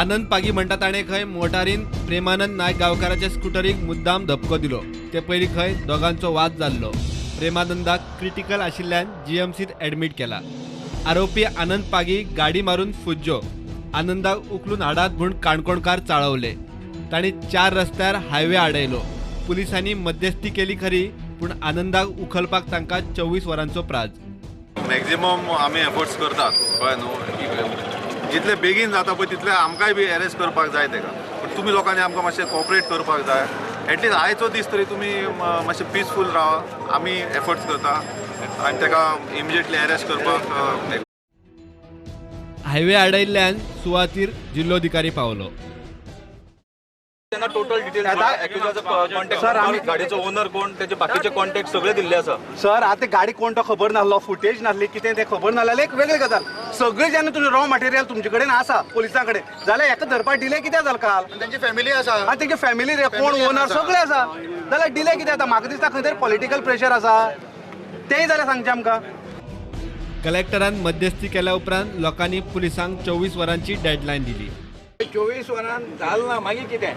आनंद पागी म्हणटा ताणें खंय मोटारीन प्रेमानंद नायक गांवकाराच्या स्कुटरीक मुद्दाम धपको दिलो. ते पयलीं खंय दोगांचो वाद जाल्लो. प्रेमानंदाक क्रिटिकल आशिल्ल्यान जीएमसीत ॲडमीट केला. आरोपी आनंद पागी गाडी मारून फुज्जो. आनंदाक उखलून हाडात म्हूण काणकोणकार चाळवले. तांणी 4 रस्त्यार हायवे आडयलो. पुलिसांनी मध्यस्थी केली खरी, पूण आनंदाक उखलपाक तांकां 24 वरांचो प्राज. मॅक्झिमम आमी एफर्ट्स करतात, कळ्ळें न्हू, जितले बेगीन जाता पळय तितले आमकांय बी अरेस्ट करपाक जाय तेका. पूण तुमी लोकांनी आमकां मातशें कॉपरेट करपाक जाय. एटलीस्ट आयचो दीस तरी तुमी मातशें पिसफूल रावा. आमी एफर्ट्स करता आनी तेका इमिजिएटली अरेस्ट करपाक. हायवे आडयल्ल्यान सुवातीर जिल्लोधिकारी पावलो. त्यांना टोटल डिटेल्स, कॉन्टॅक्ट, गाडयेचो ओनर कोण, त्याचे बाकीचे कॉन्टॅक्ट सगळे दिल्ले आसा. सर, आतां गाडी कोण तो खबर नासलो, फुटेज नासली, कितें तें खबर नासलें, एक वेगळी गजाल. सगळें जेन्ना तुजें रॉ मटेरियल तुमचे कडेन आसा पुलिसां कडेन, जाल्यार हेका धरपाक डिले कित्याक जालो काल? तेंची फॅमिली आसा. आनी तेंची फॅमिली कोण ओनर सगळें आसा, जाल्यार डिले कित्याक जाता? म्हाका दिसता खंय तरी पॉलिटिकल प्रेशर आसा, तेंय जाल्यार सांगचें आमकां. कलेक्टरान मध्यस्थी केल्या उपरांत लोकांनी पुलिसांक 24 वरांची डेडलायन दिली. 24 वरां जालें ना, मागीर कितें?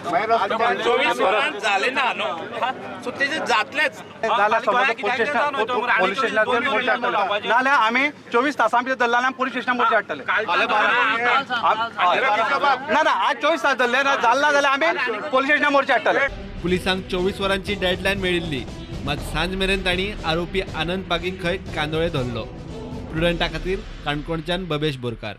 24 वरां जालें ना न्हू, सो तेजें जातलेंच. जाल्यार समज पोलीस स्टेशनाचेर मोर्चा हाडटले, नाल्यार आमी 24 तासां भितर धरला जाल्यार पोलीस स्टेशनार मोर्चा हाडटले. ना ना, आज 24 तास धरले ना, जालें ना जाल्यार आमी पोलीस स्टेशनार मोर्चा हाडटले. पुलिसांक 24 वरांची डेडलायन मेळिल्ली, मात सांज मेरेन तांणी आरोपी आनंद पागीक खंय कांदोळे धरलो. प्रुडंटा खातीर काणकोणच्यान बबेश बोरकार.